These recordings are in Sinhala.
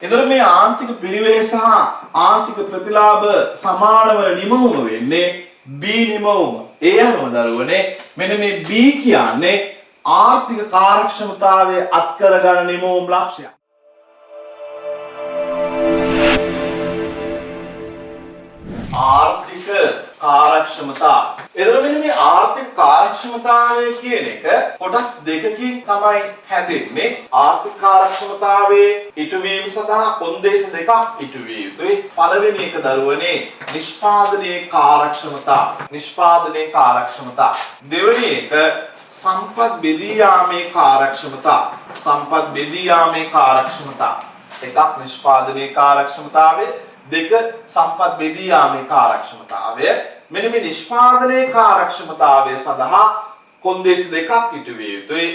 එතකොට මේ ආන්තික පිරිවැය සහ ආන්තික ප්‍රතිලාභ සමාන වන නිමවුම වෙන්නේ B නිමවුම. ඒ අනුව දරුවනේ මෙන්න මේ B කියන්නේ ආර්ථික කාර්යක්ෂමතාවය අත් කරගන්න නිමවුම් ලක්ෂ්‍යයක්. ආර්ථික කාර්යක්ෂමතාව. එතකොට මෙන්න මේ ආර්ථික කාර්යක්ෂමතාවය කියන එක කොටස් දෙකකින් තමයි හැදෙන්නේ. ආර්ථික කාර්යක්ෂමතාවයේ ඉටුවීම සඳහා කොන්දේසි දෙකක් ඉටු විය යුතුයි. පළවෙනි එක දරුවනේ නිෂ්පාදනයේ කාර්යක්ෂමතාව. නිෂ්පාදනයේ කාර්යක්ෂමතාව. දෙවෙනි එක සම්පත් බෙදී යාමේ කාර්යක්ෂමතාව. සම්පත් බෙදී යාමේ කාර්යක්ෂමතාව. එකක් නිෂ්පාදනයේ කාර්යක්ෂමතාවය, දෙක සම්පත් බෙදී යාමේ කාර්යක්ෂමතාවය. මෙන්න මේ නිෂ්පාදනයේ කාර්යක්ෂමතාවය සඳහා කොන්දේසි දෙකක් ඉටු විය යුතුයි.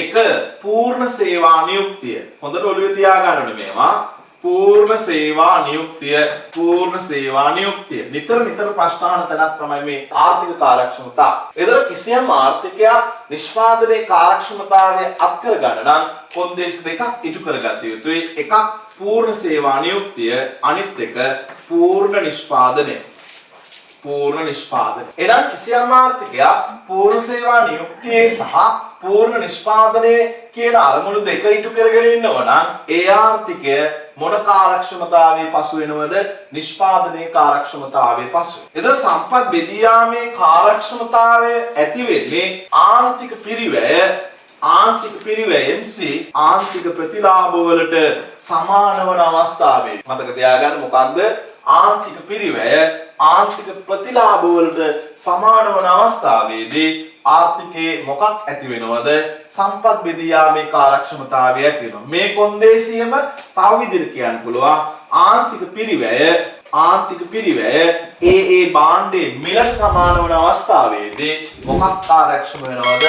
එක පූර්ණ සේවා නියුක්තිය. හොඳට ඔළුවේ තියාගන්න ඕනේ මේවා. පූර්ණ සේවා නියුක්තිය, පූර්ණ සේවා නියුක්තිය. නිතර නිතර ප්‍රශ්න අහන තැනක් තමයි මේ ආර්ථික කාර්යක්ෂමතාව. ඒතර කිසියම් ආර්ථිකයක් නිෂ්පාදනයේ කාර්යක්ෂමතාවය අත් කරගන්න නම් කොන්දේසි දෙකක් ඉටු කරගත යුතුයි. එකක් පූර්ණ සේවා නියුක්තිය, අනිත් එක පූර්ණ නිෂ්පාදනය. පූර්ණ නිෂ්පාදනය. එහෙනම් කිසියම් ආර්ථිකයක් පූර්ණ සේවා නියුක්තියේ සහ පූර්ණ නිෂ්පාදනයේ කියන අරමුණු දෙක ඉටු කරගෙන ඉන්නව නම් ඒ ආර්ථිකය මොන කාර්යක්ෂමතාවයේ පසු වෙනවද? නිෂ්පාදනයේ කාර්යක්ෂමතාවයේ පසු වෙනවා. එතකොට සම්පත් බෙදී යාමේ කාර්යක්ෂමතාවය ඇති වෙන්නේ ආන්තික පිරිවැය, ආන්තික පිරිවැය MC ආන්තික ප්‍රතිලාභ වලට සමාන වන අවස්ථාවේ. මතක තියාගන්න මොකක්ද? ආන්තික පිරිවැය ආන්තික ප්‍රතිලාභ වලට සමාන වන අවස්ථාවේදී ආර්ථිකයේ මොකක් ඇති වෙනවද? සම්පත් බෙදී යාමේ කාර්යක්ෂමතාවය ඇති වෙනවා. මේ කොන්දේසියම තව විදිහට කියන්න පුළුවන්. ආන්තික පිරිවැය, ආන්තික පිරිවැය ඒ ඒ භාණ්ඩයේ මිලට සමාන වන අවස්ථාවේදී මොකක් කාර්යක්ෂම වෙනවද?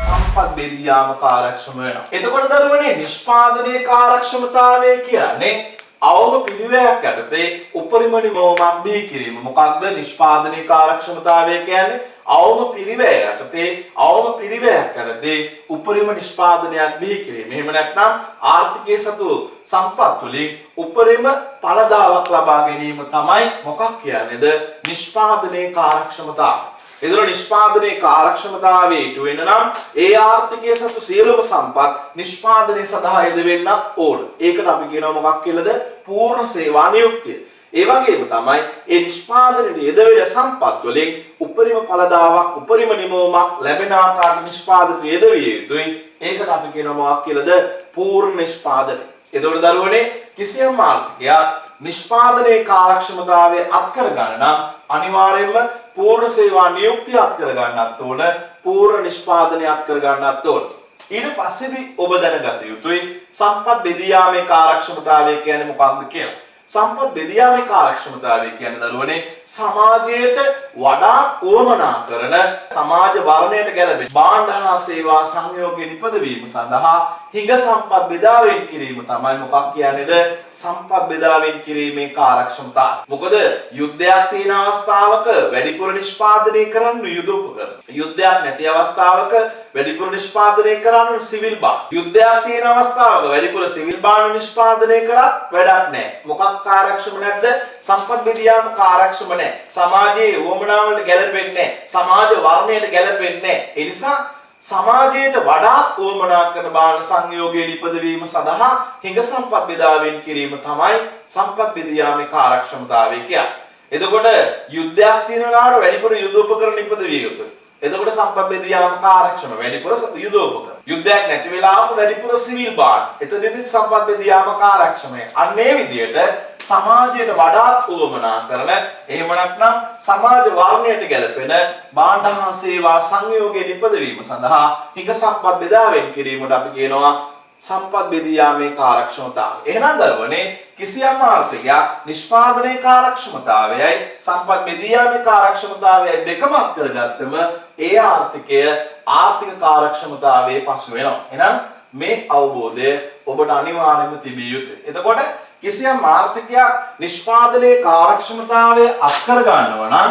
සම්පත් බෙදී යාම කාර්යක්ෂම වෙනවා. එතකොට දරුවනේ නිෂ්පාදනයේ කාර්යක්ෂමතාවය කියන්නේ අවම පිරිවැයක් යටතේ උපරිම නිමවුමක් බිහි කිරීම. මොකක්ද නිෂ්පාදනයේ කාර්යක්ෂමතාවය කියන්නේ? අවම පිරිවැය යටතේ, අවම පිරිවැයක් යටතේ උපරිම නිෂ්පාදනයක් බිහි කිරීම. එහෙම නැත්නම් ආර්ථිකයේ සතු සම්පත් වලින් උපරිම ඵලදාවක් ලබා ගැනීම තමයි මොකක් කියන්නේද? නිෂ්පාදනයේ කාර්යක්ෂමතාවය. එතකොට නිෂ්පාදනයේ කාර්යක්ෂමතාවය ඉටු වෙන්න නම් ඒ ආර්ථිකයේ සතු සියලුම සම්පත් නිෂ්පාදනය සඳහා යෙදවෙන්න ඕන. ඒකට අපි කියනවා මොකක් කියලාද? පූර්ණ සේවා නියුක්තිය. ඒ වගේම තමයි ඒ නිෂ්පාදනයේ යෙදවෙන සම්පත් වලින් උපරිම ඵලදාවක්, උපරිම නිමවුමක් ලැබෙන ආකාරයට නිෂ්පාදනයට යෙදවිය යුතුයි. ඒකට අපි කියනවා මොකක් කියලාද? පූර්ණ නිෂ්පාදනය. එතකොට දරුවනේ කිසියම් ආර්ථිකයක් නිෂ්පාදනයේ කාර්යක්ෂමතාවය අත් කරගන්න නම් අනිවාර්යයෙන්ම පූර්ණ සේවා නියුක්තිය අත් කරගන්නත් ඕන, පූර්ණ නිෂ්පාදනය අත් කරගන්නත් ඕන. ඊට පස්සේදී ඔබ දැනගත යුතුයි සම්පත් බෙදී යාමේ කාර්යක්ෂමතාවය කියන්නේ මොකක්ද කියලා. සම්පත් බෙදී යාමේ කාර්යක්ෂමතාවය කියන්නේ දරුවනේ සමාජයට වඩා උවමනා කරන සමාජ වර්ණයට ගැලපෙන භාණ්ඩ හා සේවා සංයෝගය නිපදවීම සඳහා හිඟ සම්පත් බෙදා වෙන් කිරීම තමයි මොකක් කියන්නේද? සම්පත් බෙදා වෙන් කිරීමේ කාර්යක්ෂමතාවය. මොකද යුද්ධයක් තියෙන අවස්ථාවක වැඩිපුර නිෂ්පාදනය කරන්න යුද උපකරණ. යුද්ධයක් නැති අවස්ථාවක වැඩිපුර නිෂ්පාදනය කරන්න සිවිල් භාණ්ඩ. යුද්ධයක් තියෙන අවස්ථාවක වැඩිපුර සිවිල් භාණ්ඩ නිෂ්පාදනය කරත් වැඩක් නැහැ. මොකක් කාර්යක්ෂම නැද්ද? සම්පත් බෙදියාම කාර්යක්ෂම නැහැ. සමාජයේ උවමනාවලට ගැලපෙන්නේ නැහැ. සමාජ වර්ණයට ගැලපෙන්නේ නැහැ. ඒ නිසා සමාජයට වඩාත් උවමනා කරන භාණ්ඩ සංයෝගයේ නිපදවීම සඳහා හිඟ සම්පත් බෙදා වෙන් කිරීම තමයි සම්පත් බෙදියාමේ කාර්යක්ෂමතාවය කියන්නේ. එතකොට යුද්ධයක් තියෙන වෙලාවට වැඩිපුර යුද උපකරණ නිපදවිය යුතුයි. එතකොට සම්පත් බෙදියාම කාර්යක්ෂම වැඩිපුර යුද උපකරණ. යුද්ධයක් නැති වෙලාවක වැඩිපුර සිවිල් භාණ්ඩ. එතනදිත් සම්පත් බෙදියාම කාර්යක්ෂමයි. අන්න ඒ විදිහට සමාජයට වඩාත් උවමනා කරන, එහෙම නැත්නම් සමාජ වර්ණයට ගැලපෙන භාණ්ඩ හා සේවා සංයෝගයේ නිපදවීම සඳහා හිඟ සම්පත් බෙදා වෙන් කිරීමට අපි කියනවා සම්පත් බෙදී යාමේ කාර්යක්ෂමතාව. එහෙනම් දරුවනේ කිසියම් ආර්ථිකයක් නිෂ්පාදනයේ කාර්යක්ෂමතාවයයි සම්පත් බෙදී යාමේ කාර්යක්ෂමතාවයයි දෙකම අත් කරගත්තම ඒ ආර්ථිකය ආර්ථික කාර්යක්ෂමතාවයේ පසු වෙනවා. එහෙනම් මේ අවබෝධය ඔබට අනිවාර්යයෙන්ම තිබිය යුතුයි. එතකොට කිසියම් ආර්ථිකයක් නිෂ්පාදනයේ කාර්යක්ෂමතාවය අත් කර ගන්නව නම්,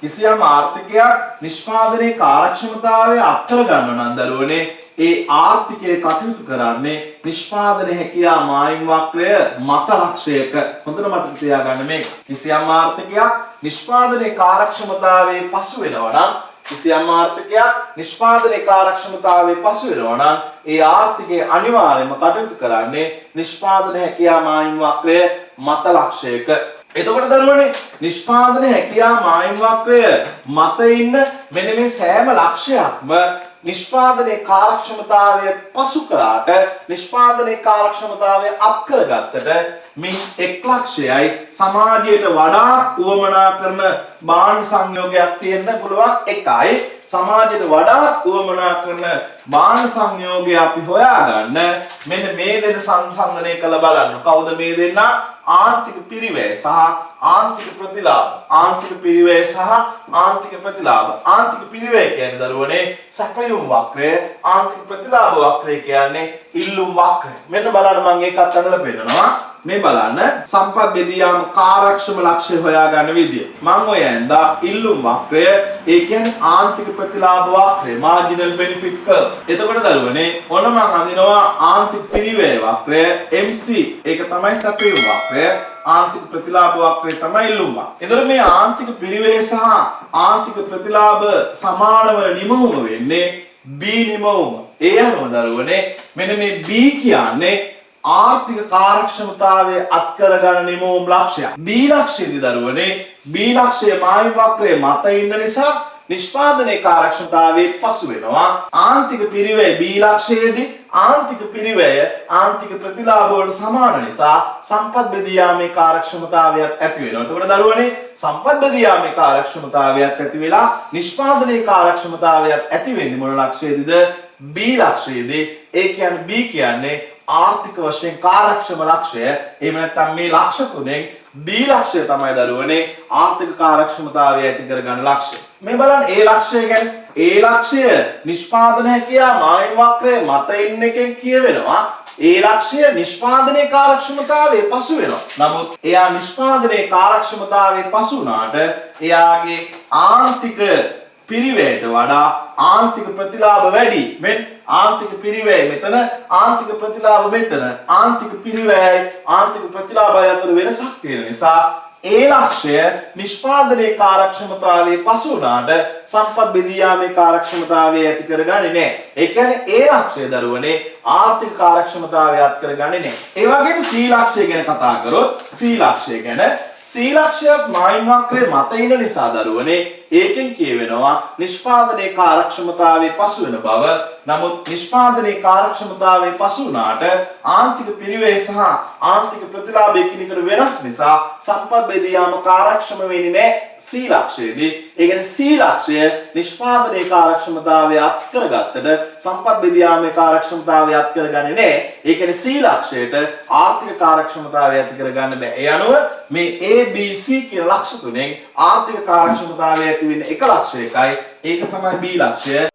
කිසියම් ආර්ථිකයක් නිෂ්පාදනයේ කාර්යක්ෂමතාවය අත් කර ගන්නව නම් දරුවනේ ඒ ආර්ථිකය කටයුතු කරන්නේ නිෂ්පාදන හැකියා මායිම් වක්‍රය මත ලක්ෂයක. හොඳට මතක තියාගන්න මේක. කිසියම් ආර්ථිකයක් නිෂ්පාදනයේ කාර්යක්ෂමතාවයේ පසු වෙනවා නම්, කිසියම් ආර්ථිකයක් නිෂ්පාදනයේ කාර්යක්ෂමතාවයේ පසු වෙනවා නම්, ඒ ආර්ථිකය අනිවාර්යයෙන්ම කටයුතු කරන්නේ නිෂ්පාදන හැකියා මායිම් වක්‍රය මත ලක්ෂයක. එතකොට දරුවනේ, නිෂ්පාදන හැකියා මායිම් වක්‍රය මත ඉන්න මෙන්න මේ සෑම ලක්ෂයක්ම නිෂ්පාදනයේ කාර්යක්ෂමතාවය පසු කරාට, නිෂ්පාදනයේ කාර්යක්ෂමතාවය අත් කරගත්තට මේ එක් ලක්ෂයයි සමාජයට වඩා උවමනා කරන භාණ්ඩ සංයෝගයක් තියෙන්න පුළුවන් එකයි. සමාජයට වඩා උවමනා කරන භාණ්ඩ සංයෝගය අපි හොයාගන්න මෙන්න මේ දෙන්න සංසන්දනය කළ බලන්න. කවුද මේ දෙන්න? ආන්තික පිරිවැය සහ ආන්තික ප්‍රතිලාභ. ආන්තික පිරිවැය සහ ආන්තික ප්‍රතිලාභ. ආන්තික පිරිවැය කියන්නේ දරුවනේ සැපයුම් වක්‍රය, ආන්තික ප්‍රතිලාභ වක්‍රය කියන්නේ ඉල්ලුම් වක්‍රය. මෙන්න බලන්න, මම ඒකත් ඇඳලා පෙන්නනවා. මේ බලන්න, සම්පත් බෙදී යාම කාර්යක්ෂම ලක්ෂ්‍ය හොයාගන්න විදිය. මං ඔය ඇඳා ඉල්ලුම් වක්‍රය, ඒ කියන්නේ ආන්තික ප්‍රතිලාභ වක්‍රය, මාජිනල් බෙනිෆිට් කර්ව්. එතකොට දරුවනේ, ඔන්න මං අඳිනවා ආන්තික පිරිවැය වක්‍රය MC. ඒක තමයි සැපයුම් වක්‍රය. ආන්තික ප්‍රතිලාභ වක්‍රය තමයි ඉල්ලුම් වක්‍රය. එතකොට මේ ආන්තික පිරිවැය සහ ආන්තික ප්‍රතිලාභ සමාන වන නිමවුම වෙන්නේ B නිමවුම. ඒ අනුව දරුවනේ, මෙන්න මේ B කියන්නේ ආර්ථික කාර්යක්ෂමතාවය අත් කරගන්න නිමවුම් ලක්ෂයක්. B ලක්ෂයේදී දරුවනේ, B ලක්ෂය මායිම් වක්‍රයේ මත ඉන්න නිසා නිෂ්පාදනයේ කාර්යක්ෂමතාවයේ පසු වෙනවා. ආන්තික පිරිවැය B ලක්ෂයේදී ආන්තික පිරිවැය ආන්තික ප්‍රතිලාභ වලට සමාන නිසා සම්පත් බෙදී යාමේ කාර්යක්ෂමතාවයත් ඇති වෙනවා. එතකොට දරුවනේ, සම්පත් බෙදී යාමේ කාර්යක්ෂමතාවයත් ඇති වෙලා නිෂ්පාදනයේ කාර්යක්ෂමතාවයත් ඇති වෙන්නේ මොන ලක්ෂයේදීද? B ලක්ෂයේදී. ඒ කියන්නේ B කියන්නේ ආර්ථික වශයෙන් කාර්යක්ෂම ලක්ෂය. එහෙම නැත්නම් මේ ලක්ෂ තුනෙන් B ලක්ෂය තමයි දරුවනේ ආර්ථික කාර්යක්ෂමතාවය ඇති කරගන්න ලක්ෂය. මේ බලන්න ඒ ලක්ෂය ගැන. ඒ ලක්ෂය නිෂ්පාදන හැකියා මායිම් වක්‍රය මත ඉන්න එකෙන් කියවෙනවා. ඒ ලක්ෂය නිෂ්පාදනයේ කාර්යක්ෂමතාවයේ පසු වෙනවා. නමුත් එයා නිෂ්පාදනයේ කාර්යක්ෂමතාවයේ පසු වුණාට එයාගේ ආන්තික පිරිවැයට වඩා ආන්තික ප්‍රතිලාභ වැඩි. මෙන් ආන්තික පිරිවැය මෙතන, ආන්තික ප්‍රතිලාභ මෙතන. ආන්තික පිරිවැයයි ආන්තික ප්‍රතිලාභය අතර වෙනසක් තියෙන නිසා ඒ ලක්ෂය නිෂ්පාදනයේ කාර්යක්ෂමතාවයේ පසු වුණාට සම්පත් බෙදී යාමේ කාර්යක්ෂමතාවය ඇති කරගන්නේ නැහැ. ඒ කියන්නේ ඒ ලක්ෂය දරුවනේ ආර්ථික කාර්යක්ෂමතාවය අත් කරගන්නේ නැහැ. ඒ වගේම C ලක්ෂය ගැන කතා කරොත්, C ලක්ෂය ගැන, C ලක්ෂයත් මායිම් වක්‍රයේ මත ඉන්න නිසා දරුවනේ, ඒකෙන් කියවෙනවා නිෂ්පාදනයේ කාර්යක්ෂමතාවයේ පසු වෙන බව. නමුත් නිෂ්පාදනයේ කාර්යක්ෂමතාවයේ පසු වුණාට ආන්තික පිරිවැය සහ ආන්තික ප්‍රතිලාභ එකිනෙකට වෙනස් නිසා සම්පත් බෙදී යාම කාර්යක්ෂම වෙන්නේ නැහැ C ලක්ෂයේදී. ඒ කියන්නේ C ලක්ෂය නිෂ්පාදනයේ කාර්යක්ෂමතාවය අත් කරගත්තට සම්පත් බෙදී යාමේ කාර්යක්ෂමතාවය අත් කරගන්නේ නැහැ. ඒ කියන්නේ C ලක්ෂයට ආර්ථික කාර්යක්ෂමතාවය ඇති කරගන්න බෑ. ඒ අනුව මේ A B C කියන ලක්ෂ තුනෙන් ආර්ථික කාර්යක්ෂමතාවය ඇති වෙන්නේ එක ලක්ෂයකයි. ඒක තමයි B ලක්ෂය.